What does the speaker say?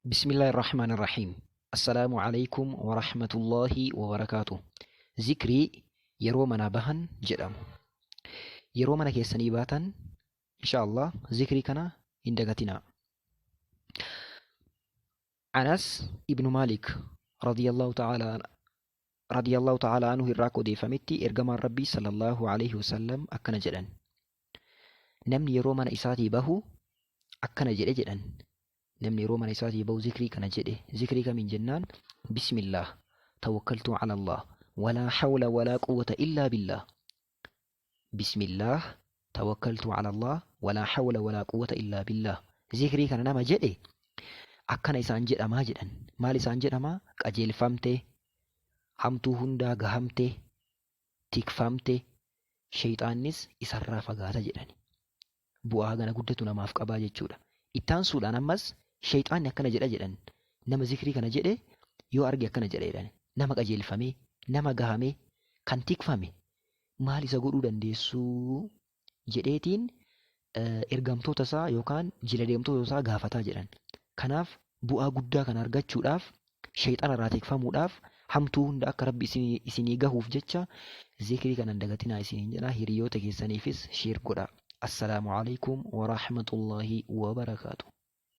Bismillaahi Rahmaani Rahiim. Assalaamu Aleykum Warahmatullaahi Wabarakaatuh. Zikrii yeroo manaa bahan jedhamu. Yeroo mana keessanii baatan insha Allah zikrii kana hin dagatinaa. Anas ibnu Maalik radiyallahu ta'ala radiyallahu ta'ala anhu irraa akka odeeffametti ergamaan Rabbii sallallahu alaihi wasallam akkana jedhan. Namni yeroo mana isaatii bahu akkana jedhe jedhan. Namni yeroo mana isaatii bahu zikrii kana jedhe. Zikrii kamiin jennaan Bismillaah tawakkaltu ala Allah walaa hawla walaa quwwata illaa billaah. Bismillaah tawakkaltu ala Allah walaa hawla walaa quwwata illaa billaah. Zikrii kana nama jedhe akkana isaan jedhamaa jedhan. Maal isaan jedhamaa? Qajeelfamte, hamtuu hundaa gahamte, tikfamte, sheyxaannis isarraa fagaata jedhani. Bu'aa hagana guddatu namaaf qabaa jechuudha. Ittaansuudhaan ammas sheyxaanni akkana jedha jedhan. Nama zikrii kana jedhe yoo arge akkana jedha jedhan. Nama qajeelfamee, nama gahame, kan tikfame maal isa godhuu dandeessuu jedheetiin ergamtoota isaa yookaan jila deemtoota isaa gaafataa jedhan. Kanaaf bu'aa guddaa kana argachuudhaaf sheyxana irraa tikfamuudhaaf hamtuu hunda akka Rabbi isinii gahuuf jecha zikrii kana hin dagatinaa isiniin jedha. Hiriyoota keessaniifis share godhaa. Assalaamu alaikum warahmatullaahi wabarakaatuh.